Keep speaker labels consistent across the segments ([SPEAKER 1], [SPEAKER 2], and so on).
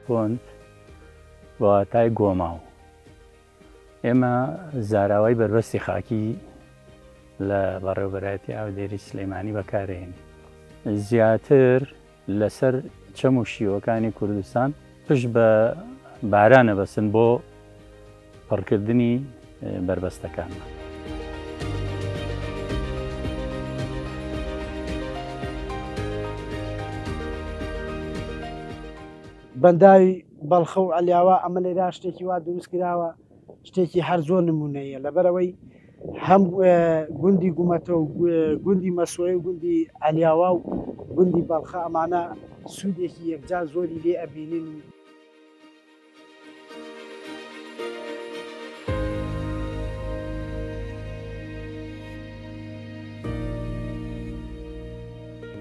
[SPEAKER 1] پۆند بە واتای گۆماو. ئێمە زاراوەی بەربەستی خاکی لە بەڕێوەبەرایەتی ئاودێری سلەیمانی بەکارهێنین. زیاتر لەسەر چەم و شیوەکانی کوردستان پشت بە بارانە بەسن بۆ پڕکردنی بەربەستەکانمان.
[SPEAKER 2] بەنداوی بەڵخە و عەلیاوا ئەمە لێرا شتێکی وا دروست کراوە شتێکی هەر زۆر نمونەیە لەبەرەوەی هەم گوندی گومەتە و گوندی مەسۆی و گوندی عەلیاوا و گوندی بەڵخە ئەمانە سوودێکی یەکجار زۆری لێ ئەبینن و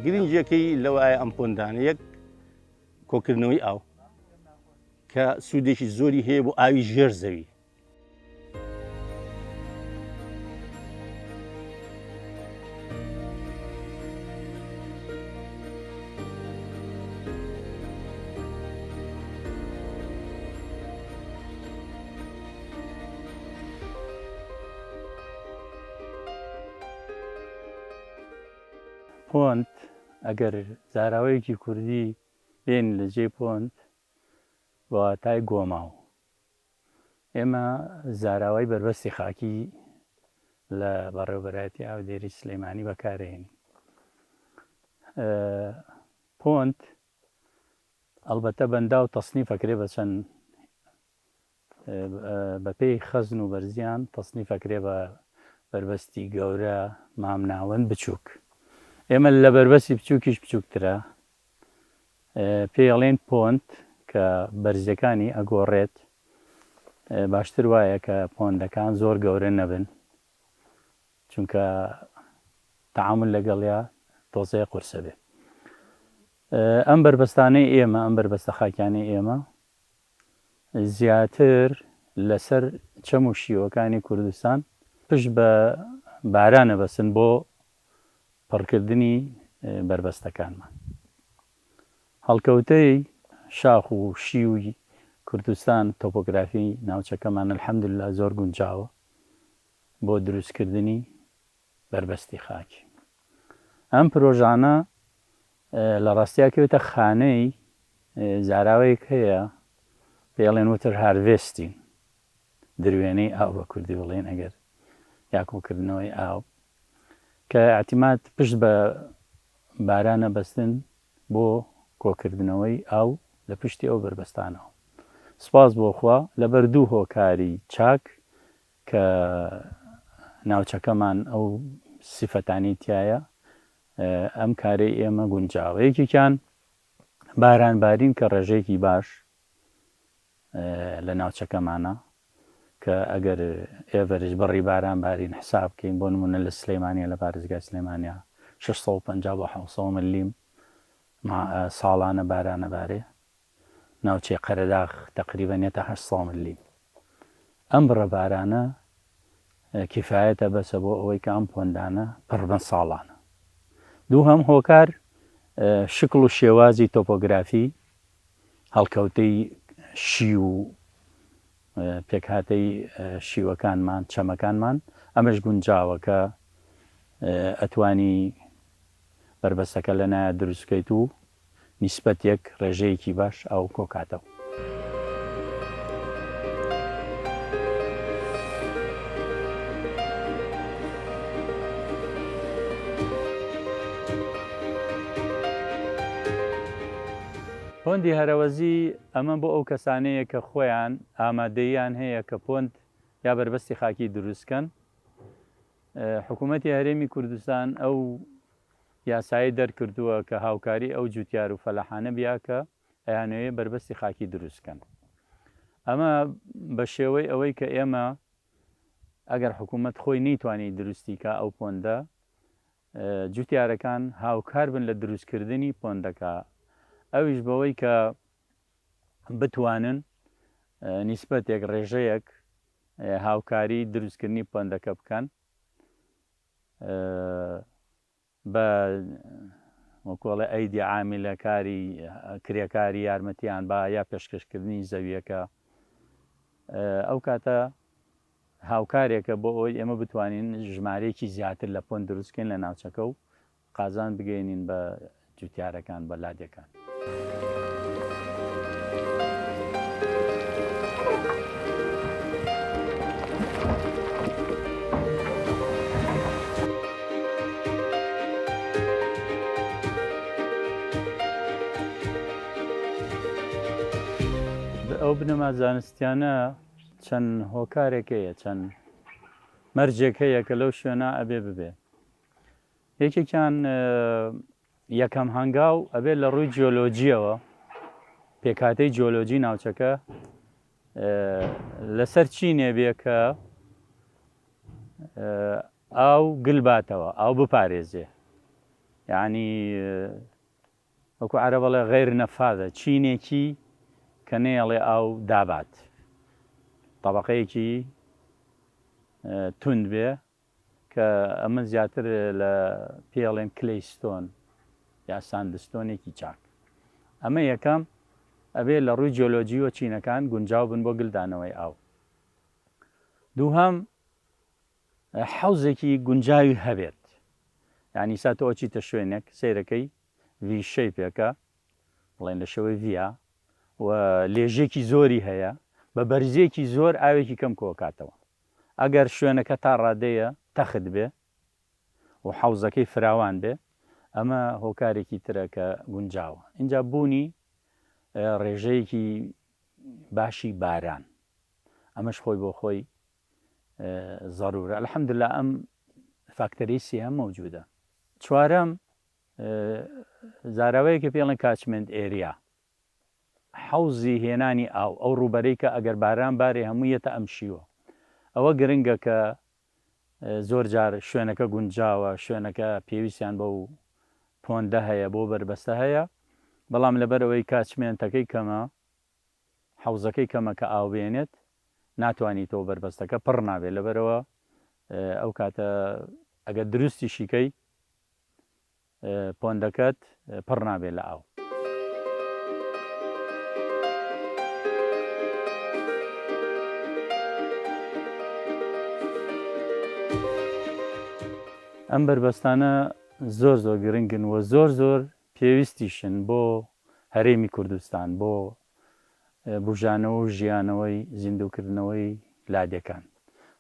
[SPEAKER 3] گرنگیەکەی لەوایە ئەم پۆندانە یەک کۆکردنەوەی ئاو کە سوودێکی زۆری هەیە بۆ ئاوی ژێر زەوی.
[SPEAKER 1] پۆند ئەگەر زاراوەیەکی کوردی بێنین لە جێی پۆند بە واتای گۆماو. ئێمە زاراوەی بەربەستی خاکی لە بەڕێوەبەرایەتی ئاودێری سلەیمانی بەکارهێنین. پۆند ئەڵبەتە بەنداو تەسنیف ئەکرێ بە چەند بەپێی خەزن و بەرزیان تەسنیف ئەکرێ بە بەربەستی گەورە، مامناوەند، بچووک. ئێمە لە بەربەستی بچووکیش بچووکترە پێی ئەڵێن پۆند کە بەرزیەکانی ئەگۆڕێت. باشتر وایە کە پۆندەکان زۆر گەورە نەبن چونکە تەعامول لەگەڵیا تۆزێ قورسە بێ. ئەم بەربەستانەی ئێمە، ئەم بەربەستە خاکیانەی ئێمە زیاتر لەسەر چەم و شیوەکانی کوردستان پشت بە بارانە بەسن بۆ پڕکردنی بەربەستەکانمان. هەڵکەوتەی شاخ و شیوی کوردستان تۆپۆگرافی ناوچەکەمان الحمدللە زۆر گونجاوە بۆ دروستکردنی بەربەستی خاکی. ئەم پرۆژانە لە ڕاستیا کەوێتە خانەی زاراوەیەک هەیە پێڵێن وتر هارڤێستین دروێنەی ئاو بە کوردی بڵێن ئەگەر یا کۆکردنەوەی ئاو کە اعتماد پشت بە بارانە بەستن بۆ کۆکردنەوەی ئاو لە پشتی ئەو بەربەستانەوە. سپاس بۆ خوا لەبەر دوو هۆکاری چاک کە ناوچەکەمان ئەو سیفەتانەی تیایە ئەم کارەی ئێمە گونجاوە. یەکێکیان باران بارین کە ڕێژەیەکی باش لە ناوچەکەمانە کە ئەگەر ئێڤەرج بڕی باران بارین حساب بکەین بۆ نمونە لە سلەیمانیە لە پارێزگای سلێمانیا 650 بۆ 700 ملیم ساڵانە بارانە بارێ ناوچەی قەرەداغ تەقریبەن یەتە 800 ملیم ئەم بڕە بارانە کیفایەتە بەسە بۆ ئەوەی کە ئەم پۆندانە پڕ بن ساڵانە. دووهەم هۆکار شکڵ و شێوازی تۆپۆگرافی هەڵکەوتەی شیو و پێکهاتەی شیوەکانمان، چەمەکانمان، ئەمەش گونجاوە کە ئەتوانی بەربەستەکە لە نایە دروست بکەیت و نیسبەتێک ڕێژەیەکی باش ئاو کۆکاتەوە. پۆندی هەرەوەزی، ئەمە بۆ ئەو کەسانەیە کە خۆیان ئامادەییان هەیە کە پۆند یا بەربەستی خاکی دروست کەن. حکوومەتی هەرێمی کوردستان ئەو یاسایەی دەرکردووە کە هاوکاری ئەو جوتیار و فەلاحانە بیا کە ئەیانەوێ بەربەستی خاکی دروست کەن. ئەمە بە شێوەی ئەوەی کە ئێمە ئەگەر حکوومەت خۆی نەیتوانی دروستی کا ئەو پۆندە، جوتیارەکان هاوکار بن لە دروستکردنی پۆندەکە، ئەویش بەوەی کە بتوانن نیسبەتێک، ڕێژەیەک هاوکاری دروستکردنی پۆندەکە بکەن. بە وەکۆڵێ ئەیدی عامیلە کاری کرێکاری یارمەتیان با یا پێشکەشکردنی زەویەکە ئەو کاتە هاوکارێکە بۆ ئەوەی ئێمە بتوانین ژمارەیەکی زیاتر لە pond دروست بکەین لە ناوچەکە و قازانج بگەیەنین بە جوتیارەکان، بە لادێکان. ئەو بنەما زانستیانە چەند هۆکارێک هەیە، چەند مەرجێک هەیە کە لەو شوێنە ئەبێ ببێ. یەکێکیان یەکەم هەنگاو ئەبێت لە ڕووی جیۆلۆجیەوە پێکهاتەی جیۆلۆجی ناوچەکە لەسەر چینێ بێ کە ئاو گل باتەوە ئاو بپارێزێ یعنی وەکو عەرەب ئەڵێ غیر نەفاذە چینێکی کە نەیەڵێ ئاو دابات تەبەقەیەکی توند بێ کە ئەمە زیاتر لە پێڵێن claystone یا sandstone ێکی چاک ئەمە یەکەم ئەبێ لە ڕووی جیۆلۆجیوە چینەکان گونجاو بن بۆ گلدانەوەی ئاو دووهەم حەوزێکی گونجاوی هەبێت یعنی سا تۆ ئەچیتە شوێنێک سەیرەکەی V shape ێکە بڵێن لە شێوەی V ە و لێژێکی زۆری هەیە بە بەرزیەکی زۆر ئاوێکی کەم کۆکاتەوە ئەگەر شوێنەکە تا ڕادەیە تەخت بێ و حەوزەکەی فراوان بێ ئەمە هۆکارێکی ترە کە گونجاوە ئینجا بوونی ڕێژەیەکی باشی باران ئەمەش خۆی بۆ خۆی زەرورە الحمدللە ئەم فاکتەرەی سێهەم مەوجودە چوارەم زاراوەیەکە پێڵێن catchment area حەوزی هێنانی ئاو ئەو ڕووبەرەی کە ئەگەر باران بارێ هەموو یەتە ئەم شیوە ئەوە گرنگە کە زۆر جار شوێنەکە گونجاوە شوێنەکە پێویستیان بەو pond ە هەیە بۆ بەربەستە هەیە بەڵام لەبەر ئەوەی catchment ەکەی کەمە حەوزەکەی کەمە کە ئاو بێنێت ناتوانی تۆ بەربەستەکە پڕ نابێت لەبەرەوە ئەو کاتە ئەگەر دروستیشی کەی pond ەکەت پڕ نابێت لە ئاو. ئەم بەربەستانە زۆر زۆر گرنگن و زۆر زۆر پێویستیشن بۆ هەرێمی کوردستان بۆ بوژانەوە و ژیانەوەی زیندووکردنەوەی لادێکان.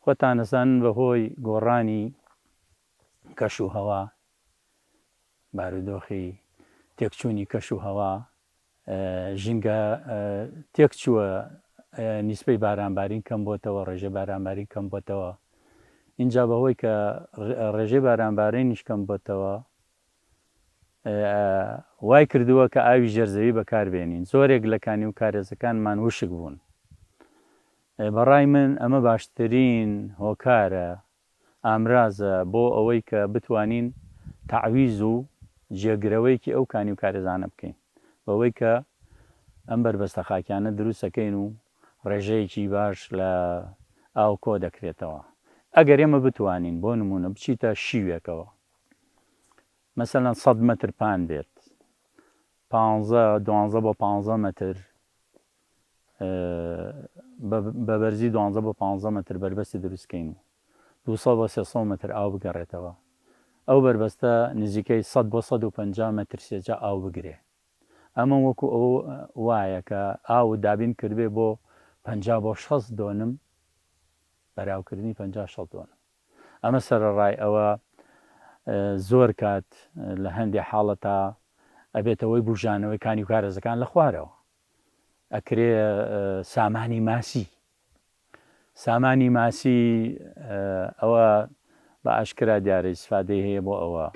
[SPEAKER 1] خۆتان ئەزانن بەهۆی گۆڕانی کەش و هەوا، بارودۆخی تێکچوونی کەش و هەوا، ژینگە تێکچووە، نیسبەی بارانبارین کەم بۆتەوە، ڕێژەی بارانبارین کەم بۆتەوە، ئینجا بەهۆی کە ڕێژەی بارانبارینیش کەم بۆتەوە، وای کردووە کە ئاوی ژێرزەوی بەکاربێنین، زۆرێک لە کانی و کارێزەکانمان وشک بوون. بەڕای من ئەمە باشترین هۆکارە، ئامرازە بۆ ئەوەی کە بتوانین تەعویز و جێگرەوەیەکی ئەو کانی و کارێزانە بکەین بەوەی کە ئەم بەربەستە خاکیانە دروست ئەکەین و ڕێژەیەکی باش لە ئاو کۆ دەکرێتەوە. ئەگەر ئێمە بتوانین بۆ نموونە بچیتە شیوێکەوە مەسەلەن سەد مەتر پان بێت پانزە دوانزە بۆ پانزە مەتر بە بەرزی دوانزە بۆ پانزە مەتر بەربەستی دروست کەین و 200 بۆ 300 مەتر ئاو بگەڕێتەوە ئەو بەربەستە نزیکەی 100 بۆ 150 مەتر سێجا ئاو بگرێ ئەمە وەکو ئەوە وایە کە ئاوت دابین کردبێ بۆ 50 بۆ 60 دۆنم بەراوکردنی 50 60 دۆنم ئەمە سەرەڕای ئەوە زۆر کات لە هەندێ حاڵەتا ئەبێتە هۆی بوژانەوەی کانی و کارێزەکان لە خوارەوە. ئەکرێ سامانی ماسی سامانی ماسی ئەوە بە ئاشکرا دیارە ئیسفادەی هەیە بۆ ئەوە.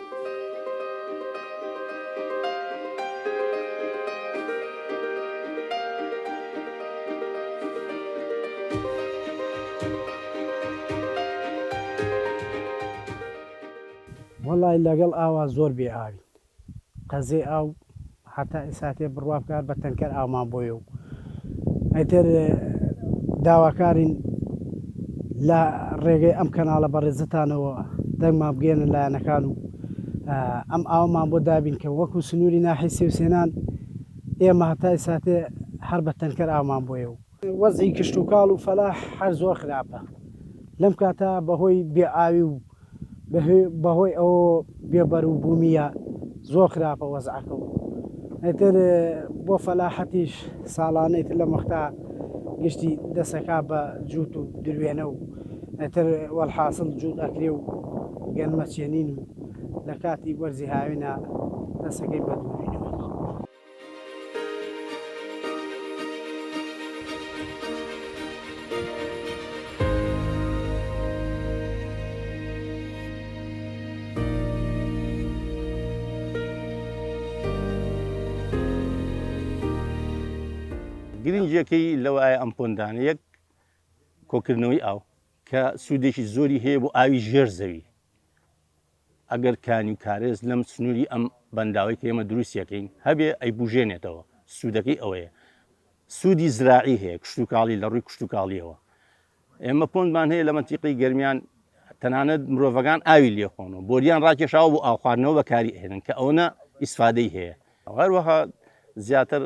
[SPEAKER 2] وەڵای لەگەڵ ئاوا زۆر بێ ئاوین قەزێ ئاو هەتا ئێساتێ بڕوا بکە هەر بە تەنکەر ئاومان بۆیە و ئیتر داواکارین لە ڕێگەی ئەم کەناڵە بەڕێزتانەوە دەنگمان بگەێنن لایەنەکان و ئەم ئاوەمان بۆ دابین کەن وەکو سنووری ناحیەی سێوسێنان ئێمە هەتا ئیساتێ هەر بە تەنکەر ئاومان بۆیە و وەزعی کشتوکاڵ و فەلاح هەر زۆر خراپە لەم کاتە بەهۆی بێ ئاوی و بەهۆی ئەوەوە بێ بەروبوومییە زۆر خراپە وەزعەکە و ئیتر بۆ فەلاحەتیش ساڵانە ئیتر لەم وەختە گشتی دەسەکا بە جووت و دروێنە و ئیتر وەلحاسڵ جووت ئەکرێ و گەنمە چێنین و لە کاتی وەرزی هاوینە دەسەکەی بە دوورینەوەی.
[SPEAKER 3] گرنگیەکەی لەوایە ئەم پۆندانە یەک کۆکردنەوەی ئاو کە سوودێکی زۆری هەیە بۆ ئاوی ژێر زەوی ئەگەر کانی و کارێز لەم سنووری ئەم بەنداوەی کە ئێمە دروستیەکەین هەبێ ئەیبوژێنێتەوە سوودەکەی ئەوەیە سوودی زراعی هەیە کشتوکاڵی لە ڕووی کشتوکاڵیەوە ئێمە پۆندمان هەیە لە مەنتیقەی گەرمیان تەنانەت مرۆڤەکان ئاوی لێخۆنەوە بۆریان ڕاکێشاوە بۆ ئاوخواردنەوە بەکاری ئەهێنن کە ئەوەنە ئیسفادەی هەیە هەروەها زیاتر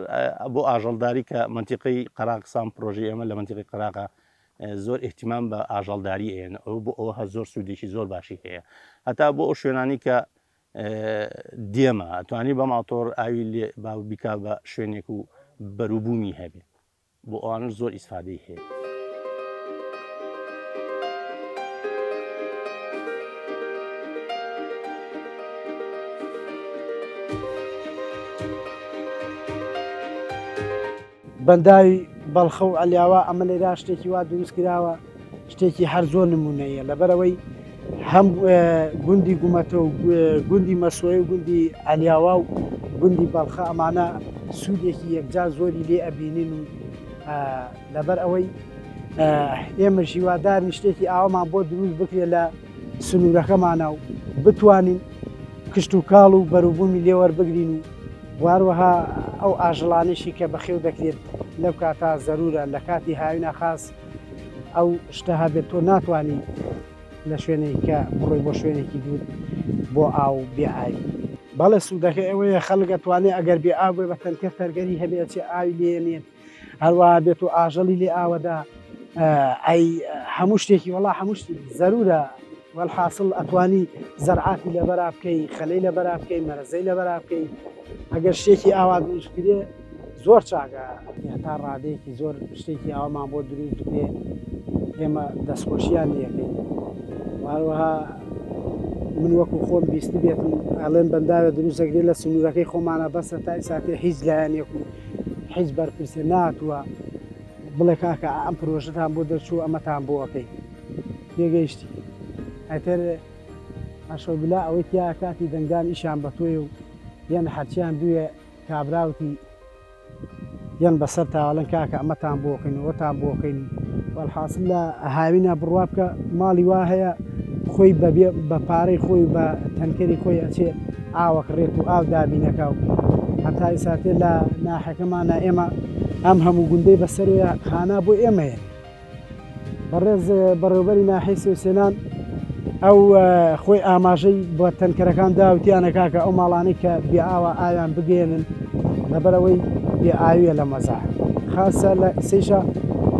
[SPEAKER 3] بۆ ئاژەڵداری کە منتیقی قەراقسان پرۆژەی ئێمە لە منتیقی قەراقە زۆر احتیمام بە ئاژەڵداری ئەیەن ئەو بۆ ئەوە هەر زۆر سوودێکی زۆر باشی هەیە هەتا بۆ ئەو شوێنانی کە دێمە ئەتوانی بە ماتۆر ئاوی لێ باو بیکا بە شوێنێک و بەروبوومی هەبێ بۆ ئەوانش زۆر ئیسفادەی هەیە.
[SPEAKER 2] بەنداوی بەڵخە و عەلیاوا ئەمە لێرا شتێکی وا دروست کراوە شتێکی هەر زۆر نمونەیە لەبەرەوەی هەم گوندی گومەتە و گوندی مەسۆی و گوندی عەلیاوا و گوندی بەڵخە ئەمانە سوودێکی یەکجار زۆری لێ ئەبینین و لەبەر ئەوەی ئێمە ژیوادارین شتێکی ئاوامان بۆ دروست بکرێت لە سنوورەکەمانە و بتوانین کشت و کاڵ و بەروبوومی لێوەربگرین و واروەها ئەو ئاژەڵانەشی کە بەخێو دەکرێت لەو کاتا زەرورە لە کاتی هاوینە خاس ئەو شتە هەبێت تۆ ناتوانی لە شوێنێک کە بڕۆی بۆ شوێنێکی دوور بۆ ئاو بێ ئاوی. بەڵێ سوودەکەی ئەوەیە خەڵک ئەتوانێ ئەگەر بێ ئاو بێ بە تەنکەر تەرگەری هەبێ ئەچێ ئاوی لێنێت هەروەها بێت و ئاژەڵی لێ ئاوەدا ئەی هەموو شتێکی وەڵا هەموو شتی زەرورە وەلحاسڵ ئەتوانی زەرعاتی لەبەرا بکەی خەلەی لەبەرا بکەی مەرەزەی لەبەرا بکەی ئەگەر شتێکی ئاوا دروست کرێ زۆر چاکە هەتا ڕادەیەکی زۆر شتێکی ئاوامان بۆ دروست بکرێ ئێمە دەستخۆشیان لەکەین هەروەها من وەکو خۆم بیستبێتم ئەڵێن بەنداوێ دروست دەکرێت لە سنوورەکەی خۆمانە بەسە تا ئیساتێ هیچ لایەنێک و هیچ بەرپرسێ ناتووە بڵێ کاکە ئەم پرۆژەتان بۆ دەرچوو ئەمەتان بۆ ئەکەین تێگەیشتی ئەتر ئەشەوبلا ئەوەی تیا کاتی دەنگدان ئیشان بە تۆی و یان هەرچیان دوێ کابراوتی یەن بەسەر تاوەڵێن کاکە ئەمەتان بۆ کەین ئەوەتان بۆ کەین وەلحاسل لە هاوینە بڕوا بکە ماڵی وا هەیە خۆی بەبێ بە پارەی خۆی بە تەنکەری خۆی ئەچێ ئاوەکڕێت و ئاو دابینەکە و هەتا ئیساتێ لە ناحەکەمانە ئێمە ئەم هەموو گوندەی بەسەرەوە خانا بۆ ئێمەیە بەڕێز بەڕێوبەری ناحیەی سێوسێنان ئەو خۆی ئاماژەی بە تەنکەرەکان دا وتیانە کاکە ئەو ماڵانەی کە بێ ئاوە ئاویان بگەێنن لەبەرەوەی بێ ئاویە لە مەزا خاصە لە ئیسەیشە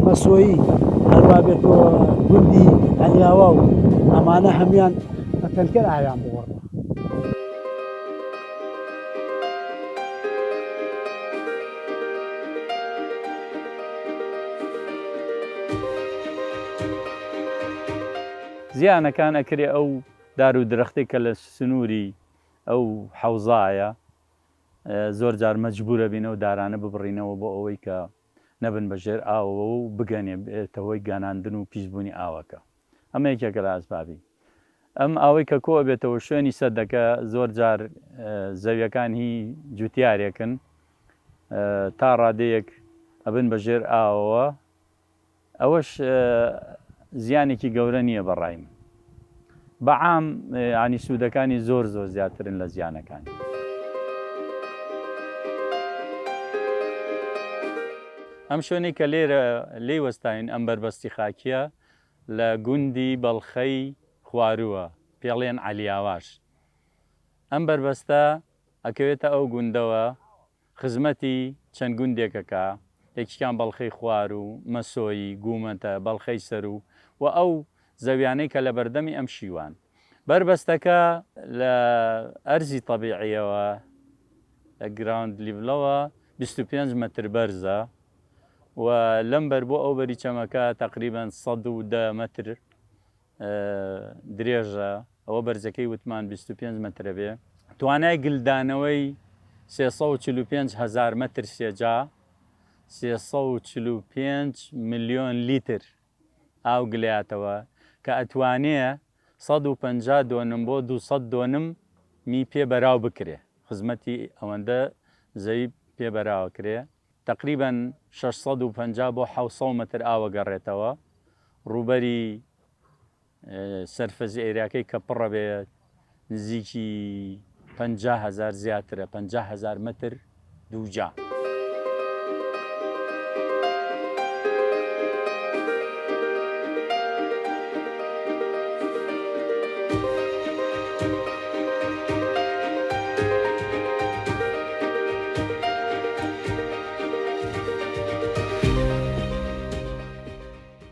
[SPEAKER 2] مەسۆیی هەروا بێت گوندی عەلیاوا و ئەمانە هەموان بە تەنکەر ئاویان بگۆڕن.
[SPEAKER 1] زیانەکان ئەکرێ ئەو دار و درەختەی کە لە سنووری ئەو حەوزایە زۆر جار مەجبوورە بین ئەو دارانە ببڕینەوە بۆ ئەوەی کە نەبن بە ژێر ئاوەوە و بگەنێ بێتە هۆی گەناندن و پیسبوونی ئاوەکە. ئەمە یەکێکە لە ئەسبابی. ئەم ئاوەی کە کۆ ئەبێتەوە شوێنی سەدەکە زۆر جار زەویەکان هی جوتیارێکن تا ڕادەیەک ئەبن بە ژێر ئاوەوە ئەوەش زیانێکی گەورە نییە بە ڕای من بە عام ینی سوودەکانی زۆر زۆر زیاترن لە زیانەکانی. ئەم شوێنەی کە لێرە لێی وەستاین ئەم بەربەستی خاکییە لە گوندی بەڵخەی خوارووە پێڵێن عەلیاواش. ئەم بەربەستە ئەکەوێتە ئەو گوندەوە خزمەتی چەند گوندێک ئەکا، یەکیکان بەڵخەی خواروو، مەسۆیی، گومەتە، بەڵخەی سەروو و ئەو زەویانەی کە لە بەردەمی ئەم شیوان. بەربەستەکە لە ئەرزی تەبیعیەوە، لە ground level ەوە 25 مەتر بەرزە و لەم بەر بۆ ئەو بەری چەمەکە تەقریبەن 110 مەتر درێژە، ئەوە بەرزەکەی وتمان 25 مەترە بێ. توانای گلدانەوەی 345 هەزار مەتر سێجا، 345 ملیۆن لیتر، ئاو گلەیاتەوە کە ئەتوانێ 150 دۆنم بۆ 200 دۆنم می پێ بەراو بکرێ، خزمەتی ئەوەندە زەوی پێ بەراوە کرێ. تەقریبەن 650 بۆ 700 مەتر ئاو ئەگەڕێتەوە. ڕووبەری surface area کەی کە پڕە بێت نزیکی 50 هەزار زیاترە 50 هەزار مەتر دووجا.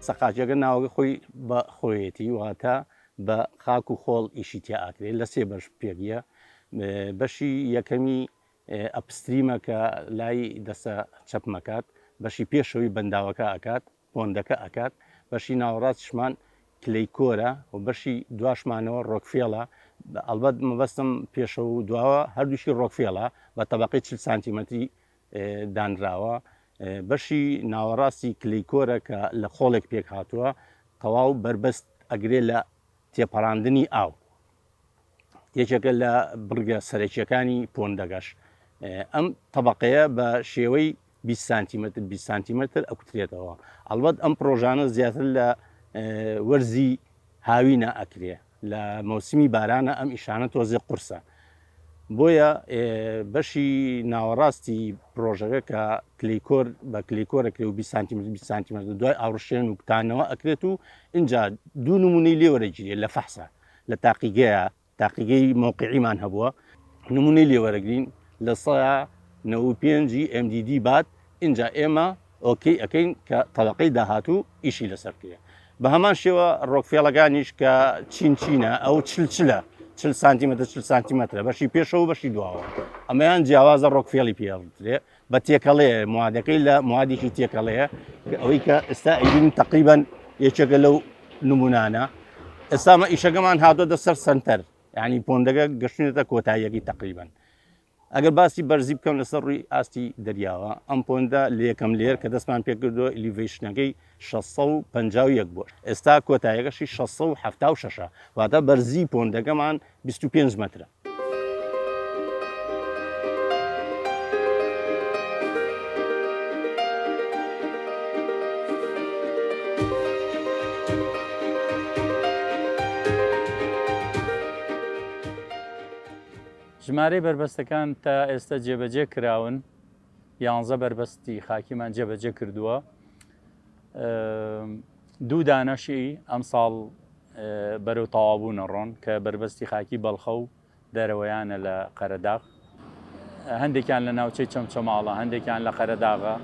[SPEAKER 3] سەقاچیەکە ناوەکە خۆی بە خۆیەتی واتە بە خاک و خۆڵ ئیشی تیا ئاکرێت لە سێ بەش پێکیە بەشی یەکەمی upstream ە کە لای دەسە چەپمەکات بەشی پێشەوەی بەنداوەکە ئەکات pond ەکە ئەکات بەشی ناوەڕاستشمان clay core ە و بەشی دواشمانەوە rockfill ە ئەلبەت مەبەستم پێشەوە و دواوە هەردووشی rockfill ە بە تەبقەی 40 سانتیمەتری دانراوە، بەشی ناوەڕاستی clay core ە کە لە خۆڵێک پێک هاتووە، تەواو بەربەست ئەگرێ لە تێپەڕاندنی ئاو. یەکێکە لە بڕگە سەرەکیەکانی pond ەکەش. ئەم تەبقەیە بە شێوەی 20 سانتیمەتر 20 سانتیمەتر ئەکوترێتەوە. ئەڵبەت ئەم پرۆژانە زیاتر لە وەرزی هاوینە ئەکرێ. لە مەوسمی بارانە ئەم ئیشانە تۆزێ قورسە بۆیە بەشی ناوەڕاستی پرۆژەکە کە clay core بە clay core ئەکرێ و 20 سانتیمەتر 20 سانتیمەتر دوای ئاوڕشێن و کوتانەوە ئەکرێت و اینجا دوو نمونەی لێوەرەگیرێت لە فەحسە لە تاقیگەیە تاقیگەی مەوقعیمان هەبووە نمونەی لێوەرەگرین لە سەیا 95 MDD بات ئینجا ئێمە okay ئەکەین کە تەبەقەی داهاتوو ئیشی لەسەر بکرێ. بە هەمان شێوە rockfill ەکانیش کە چین چینە ئەو چل چلە چل سانتیمەتر چل سانتیمەترە بەشی پێشەوە و بەشی دواوە ئەمەیان جیاوازە rockfill ی پێڵدرێ بە تێکەڵەیە موادەکەی لە موادێکی تێکەڵەیە کە ئەوەی کە ئێستا ئەیبینین تقریبا یەکێکە لەو نمونانە ئێستا مە ئیشەکەمان هاتۆتە سەر سەنتەر یعنی pond ەکە گەشتێتە کۆتاییەکەی تقریبا ئەگەر باسی بەرزی بکەم لەسەر ڕووی ئاستی دەریاوە، ئەم pond ە لە یەکەم layer کە دەستمان پێکردووە elevation ەکەی 651 بووە، ئێستا کۆتایەکەشی 676 ە، واتە بەرزی pond ەکەمان 25 مەترە.
[SPEAKER 1] ژمارەی بەربەستەکان تا ئێستا جێبەجێ کراون، یانزە بەربەستی خاکیمان جێبەجێ کردووە، دوو دانەشی ئەمساڵ بەرەو تەواوبوون ئەڕۆن کە بەربەستی خاکی بەڵخە و دەرەوەیانە لە قەرەداغ، هەندێکیان لە ناوچەی چەمچەماڵە، هەندێکیان لە قەرەداغە،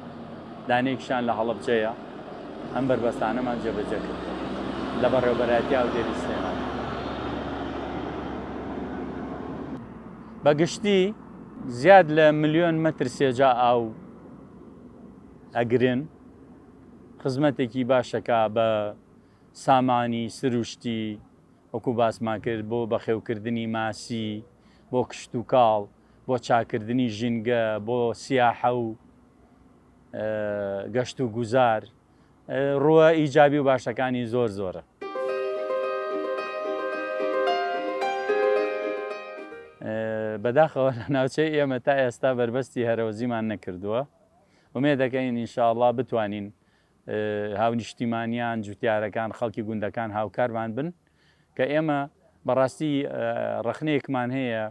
[SPEAKER 1] دانەیەکیشیان لە هەڵەبجەیە، ئەم بەربەستانەمان جێبەجێ کردووە لە بەڕێوەبەرایەتی ئاودێری سلێمانی. بە گشتی زیاد لە ملیۆن مەتر سێجا ئاو ئەگرن، خزمەتێکی باشەکا بە سامانی سروشتی وەکو باسمان کرد بۆ بەخێوکردنی ماسی، بۆ کشتوکاڵ، بۆ چاککردنی ژینگە، بۆ سیاحە و گەشت و گوزار، ڕووە ئیجابی و باشەکانی زۆر زۆرە. بەداخەوە لە ناوچەی ئێمە تا ئێستا بەربەستی هەرەوەزیمان نەکردووە، ئومێد دەکەین ان شاء اللە بتوانین هاونیشتیمانیان، جوتیارەکان، خەڵکی گوندەکان هاوکارمان بن کە ئێمە بەڕاستی ڕەخنەیەکمان هەیە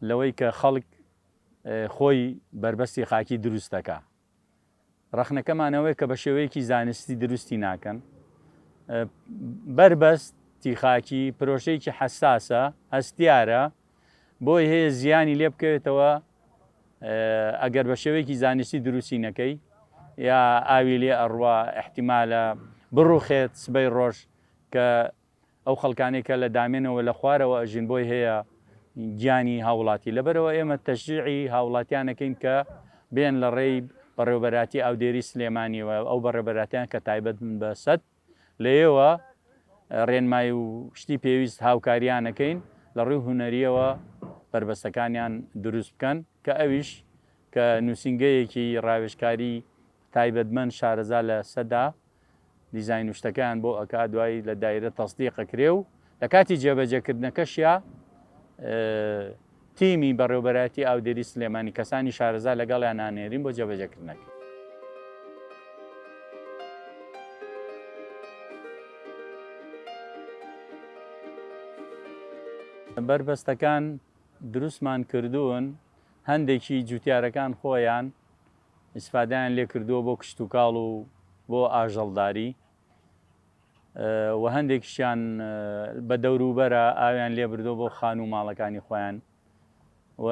[SPEAKER 1] لەوەی کە خەڵک خۆی بەربەستی خاکی دروست دەکا. ڕەخنەکەمان ئەوەیە کە بە شێوەیەکی زانستی دروستی ناکەن. بەربەستی خاکی پرۆژەیەکی حەساسە، هەستیارە. بۆی هەیە زیانی لێ بکەوێتەوە ئەگەر بە شێوەیەکی زانستی دروستی نەکەی یا ئاوی لێ ئەڕوا ئیحتیمالە بڕوخێت سبەی ڕۆژ کە ئەو خەڵکانەی کە لە دامێنەوە لە خوارەوە ئەژین بۆی هەیە گیانی هاوڵاتی لەبەرەوە ئێمە تەشجیعی هاوڵاتیان ئەکەین کە بێن لە ڕێی بەڕێوبەراتی ئاودێری سلێمانیەوە ئەو بەڕێوبەراتیان کە تایبەت بن بە سەد لەیەوە ڕێنمایی و شتی پێویست هاوکاریان ئەکەین لە ڕووی هونەریەوە بەربەستەکانیان دروست بکەن کە ئەویش کە نووسینگەیەکی ڕاوێژکاری تایبەتمەند شارەزا لە سەدا دیزاین و شتەکەیان بۆ ئەکا دوای لە دایرە تەسدیق ئەکرێ و لە کاتی جێبەجێکردنەکەشیا تیمی بەڕێوبەرایەتی ئاودێری سلێمانی کەسانی شارەزا لەگەڵیان ئانێرین بۆ جێبەجێکردنەکەی. بەربەستەکان دروستمان کردوون هەندێکی جوتیارەکان خۆیان ئیسفادەیان لێ کردووە بۆ کشتوکاڵ و بۆ ئاژەڵداری و هەندێکیشیان بە دەوروبەرە ئاویان لێ بردووە بۆ خانوو و ماڵەکانی خۆیان و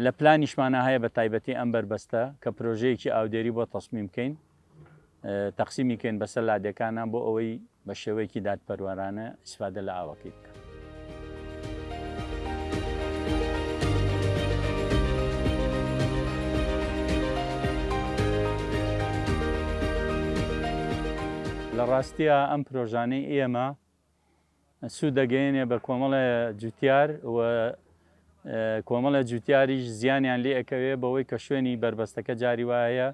[SPEAKER 1] لە پلانیشمانە هەیە بە تایبەتی ئەم بەربەستە کە پرۆژەیەکی ئاودێری بۆ تەسمیم بکەین تەقسیمی کەین بەسەر لادێکانا بۆ ئەوەی بە شێوەیەکی دادپەروەرانە ئیسفادە لە ئاوەکەی بکەن. لە ڕاستیا ئەم پرۆژانەی ئێمە سوود دەگەیەنێ بە کۆمەڵێ جوتیار و کۆمەڵێ جوتیاریش زیانیان لێ ئەکەوێ بەوەی کە شوێنی بەربەستەکە جاری وایە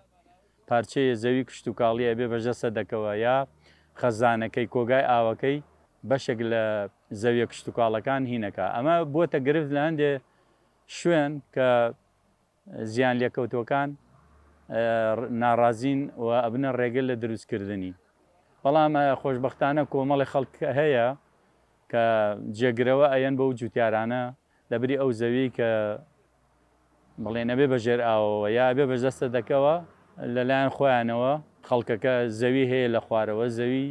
[SPEAKER 1] پارچەیە زەوی کشتوکاڵی ئەبێ بە ژەسەدەکەوە یا خەزانەکەی کۆگای ئاوەکەی بەشێک لە زەویە کشتوکاڵەکان هینەکە ئەمە بووەتە گرفت لە هەندێ شوێن کە زیان لێکەوتووەکان ناڕازین و ئەبنە ڕێگر لە دروستکردنی. بەڵام خۆشبەختانە کۆمەڵی خەڵک هەیە کە جێگرەوە ئەیەن بەو جوتیارانە لەبری ئەو زەویەی کە بڵێن ئەبێ بە ژێر ئاوەوە یا ئەبێ بە دەستە دەکەوە لەلایەن خۆیانەوە خەڵکەکە زەوی هەیە لە خوارەوە زەوی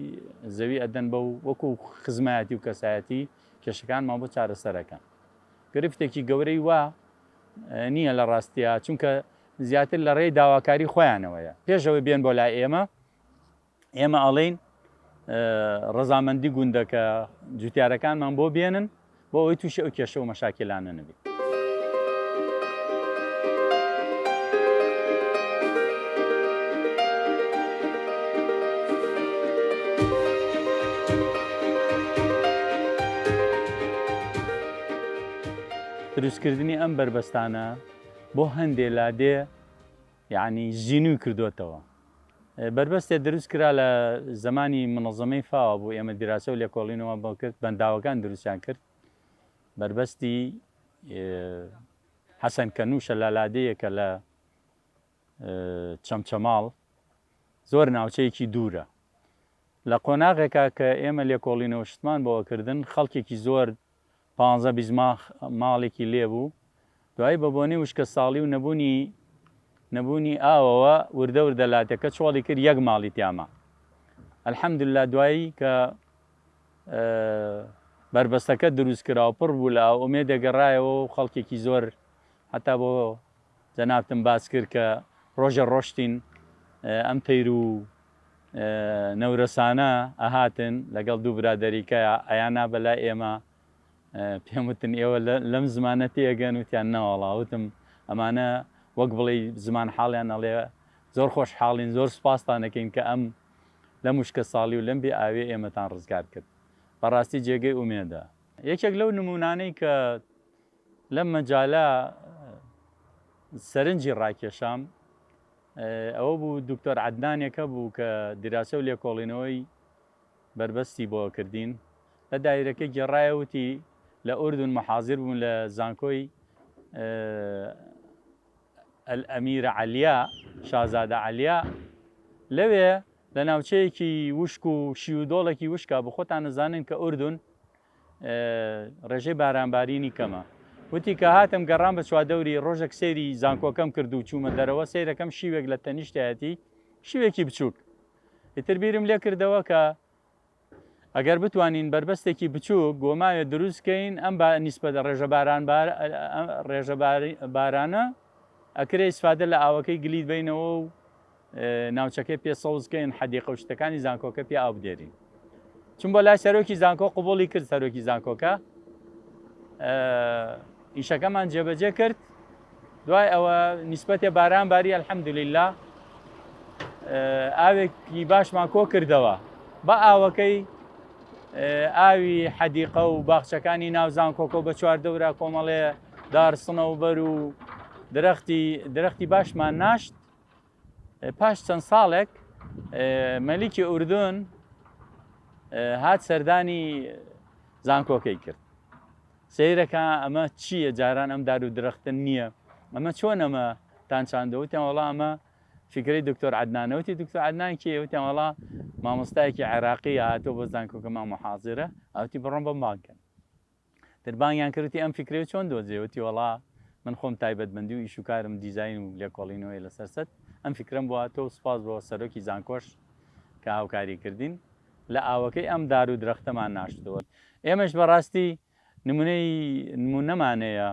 [SPEAKER 1] زەوی ئەدەن بەو وەکو خزمایەتی و کەسایەتی کێشەکانمان بۆ چارەسەرەکەن گرفتێکی گەورەی وا نییە لە ڕاستیا چونکە زیاتر لە ڕێی داواکاری خۆیانەوەیە پێش ئەوەی بێن بۆ لای ئێمە ئێمە ئەڵێین ڕەزامەندی گوندەکە جوتیارەکانمان بۆ بێنن بۆ ئەوەی تووشی ئەو کێشە و مەشاکیلانە نەبین. دروستکردنی ئەم بەربەستانە بۆ هەندێ لادێ یەعنی زینووی کردۆتەوە. بەربەستێ دروست کرا لە زەمانی منەزەمەی فاوە بوو ئێمە دیراسە و لێکۆڵینەوە بۆ کرد بەنداوەکان دروستیان کرد بەربەستی حەسەن کەنووشە لە لادێیەکە لە چەمچەماڵ زۆر ناوچەیەکی دوورە لە قۆناغێکا کە ئێمە لێکۆڵینەوە شتمان بۆ کردن خەڵکێکی زۆر پانزە 20 ماڵێکی لێ بوو دوایی بە بۆنەی وشکە ساڵی و نەبوونی نەبوونی ئاوەوە وردە وردە لاتەکە چۆڵی کرد یەک ماڵی تیاما الحمدلله دوایی کە بەربەستەکە دروست کرا و پڕ بوو لە ئاو ئومێدێک گەڕایەوە و خەڵکێکی زۆر هەتا بۆ جەنابتم باس کرد کە ڕۆژێ ڕۆشتین ئەم تەیر و نەورەسانە ئەهاتن لەگەڵ دوو برادەریکە ئەیانا بەلای ئێمە پێم وتن ئێوە لەم زمانە تێگەن وتیان نەوەڵا وتم ئەمانە وەک بڵێ زمان حاڵیان ئەڵێ زۆر خۆش حاڵین زۆر سوپاستان ئەکەین کە ئەم لەم وشکە ساڵی و لەم بێ ئاوێ ئێمەتان ڕزگار کرد بەڕاستی جێگەی ئومێدە یەکێک لەو نمونانەی کە لەم مەجالە سەرنجی ڕاکێشام ئەوە بوو دکتۆر عەدنانێک هەبوو کە دیراسە و لێکۆڵینەوەی بەربەستی بۆ کردین لە دایرەکە گێڕایە وتی لە ئوردون محازر بوون لە زانکۆی ئەمیرە عەلیا شازادە عەلیا لەوێ لە ناوچەیەکی وشک و شیودۆڵێکی وشکا بۆ خۆتان نەزانن کە ئوردون ڕێژەی بارانبارینی کەمە. وتی کە هاتم گەڕام بە چوادەوری ڕۆژێک سەیری زانکۆکەم کرد و چوومە دەرەوە سەیرەکەم شیوێک لە تەنیشتایەتی شیوێکی بچووک ئیتر بیرم لێ کردەوە کە. ئەگەر بتوانین بەربەستێکی بچووک گۆماوێ دروست کەین ئەم با نیسبەت ڕێژە باران ڕێژە بارانە ئەکرێ ئیسفادە لە ئاوەکەی گلیت بینەوە و ناوچەکەی پێ سەوز کەین حەدیقە و شتەکانی زانکۆکە پێ ئاو بدێرین چون بۆ لای سەرۆکی زانکۆ قوبولی کرد سەرۆکی زانکۆکە ئیشەکەمان جێبەجێ کرد دوای ئەوە نیسبەتێ باران باری الحمدللە ئاوێکی باشمان کۆ کردەوە بە ئاوەکەی ئاوی حەدیقە و باخچەکانی ناو زانکۆکە بە چواردەورا کۆمەڵێ دار سنەوبەر و درەختی درەختی باشمان ناشت پاش چەند ساڵێک مەلیکی ئوردون هات سەردانی زانکۆکەی کرد سەیرەکە ئەمە چییە جاران ئەم دار و درەختە نییە ئەمە چۆن ئەمە تان چاندەوە وتیان وەڵا ئەمە فیکرەی دکتۆر عەدنانە وتی دکتۆر عەدنان کێیە وتیان وەڵا مامۆستایەکی عێراقی هاتووە بۆ زانکۆکەمان محازرە ئەوتی بڕۆن بەم بانگ کەن تر بانگیان کرد وتی ئەم فیکرەی چۆن دۆزیەوە وتی وەڵا من خۆم تایبەتمەندی و ئیش و کارم دیزاین و لێکۆڵینەوەی لەسەر سەت ئەم فیکرەم بۆ هاتووە و سوپاس بۆ سەرۆکی زانکۆش کە هاوکاری کردین لە ئاوەکەی ئەم دار و درەختەمان ناشتووە. ئێمەش بەڕاستی نمونەی نمونەمان هەیە،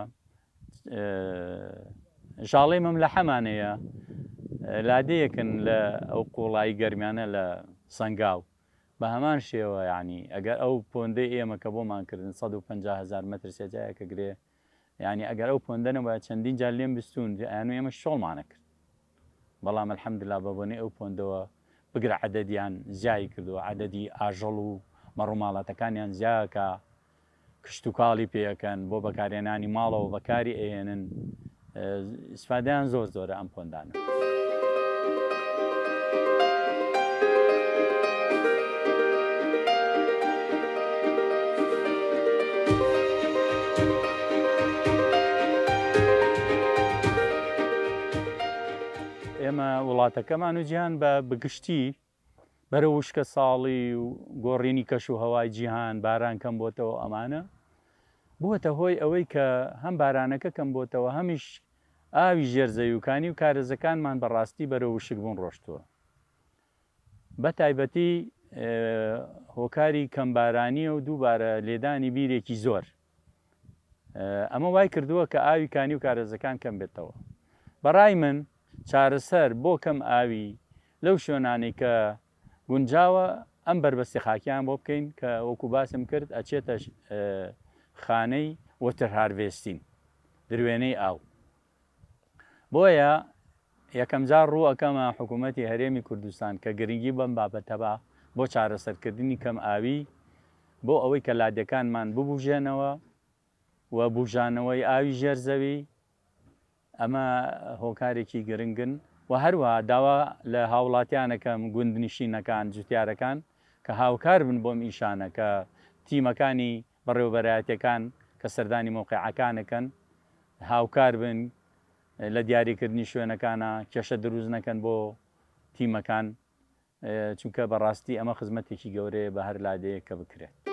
[SPEAKER 1] ژاڵەی مەملەحەمان هەیە، لادێیەکن لە ئەو قوڵایی گەرمیانە لە سەنگاو، بە هەمان شێوە یانی ئەگەر ئەو pond ەی ئێمە کە بۆمان کردن 150 هەزار مەتر سێجایە کە گرێ یانی ئەگەر ئەو pond ە نەبوایە چەندین جار لێم بستوون ئەیانوو ئێمەش چۆڵمانە کرد. بەڵام الحمدللە بە بۆنەی ئەو pond ەوە بگرە عەدەدیان زیای کردووە عەدەدی ئاژەڵ و مەڕوماڵاتەکانیان زیاکا کشتوکاڵی پێ ئەکەن بۆ بەکارهێنانی ماڵەوە بەکاری ئەهێنن ئیسفادەیان زۆر زۆرە ئەم pond انە. ئێمە وڵاتەکەمان و جیهان بە بگشتی بەرە وشکە ساڵی و گۆڕینی کەش و هەوای جیهان باران کەم بۆتەوە ئەمانە بووەتە هۆی ئەوەی کە هەم بارانەکە کەم بۆتەوە هەمیش ئاوی ژێر زەویوکانی و کارێزەکانمان بەڕاستی بەرە وشک بوون ڕۆشتووە بە تایبەتی هۆکاری کەمبارانیە و دووبارە لێدانی بیرێکی زۆر ئەمە وای کردووە کە ئاوی کانی و کارێزەکان کەم بێتەوە. بەڕای من چارەسەر بۆ کەم ئاوی لەو شوێنانەی کە گونجاوە ئەم بەربەستی خاکیان بۆ بکەین کە وەکو باسم کرد ئەچێتە خانەی water harvesting دروێنەی ئاو. بۆیە یەکەمجار ڕوو ئەکەمە حکوومەتی هەرێمی کوردستان کە گرنگی بەم بابەتە با بۆ چارەسەرکردنی کەم ئاوی بۆ ئەوەی کە لادێکانمان ببوژێنەوە و بوژانەوەی ئاوی ژێر زەوی ئەمە هۆکارێکی گرنگن و هەروەها داوا لە هاوڵاتیانەکەم گوندنشینەکان جوتیارەکان کە هاوکار بن بۆم ئیشانە کە تیمەکانی بەڕێوەبەرایەتیەکان کە سەردانی مەوقیعەکانەکەن هاوکار بن لە دیاریکردنی شوێنەکانا کێشە دروست نەکەن بۆ تیمەکان چونکە بەڕاستی ئەمە خزمەتێکی گەورەیە بە هەر لادێیەک کە بکرێت.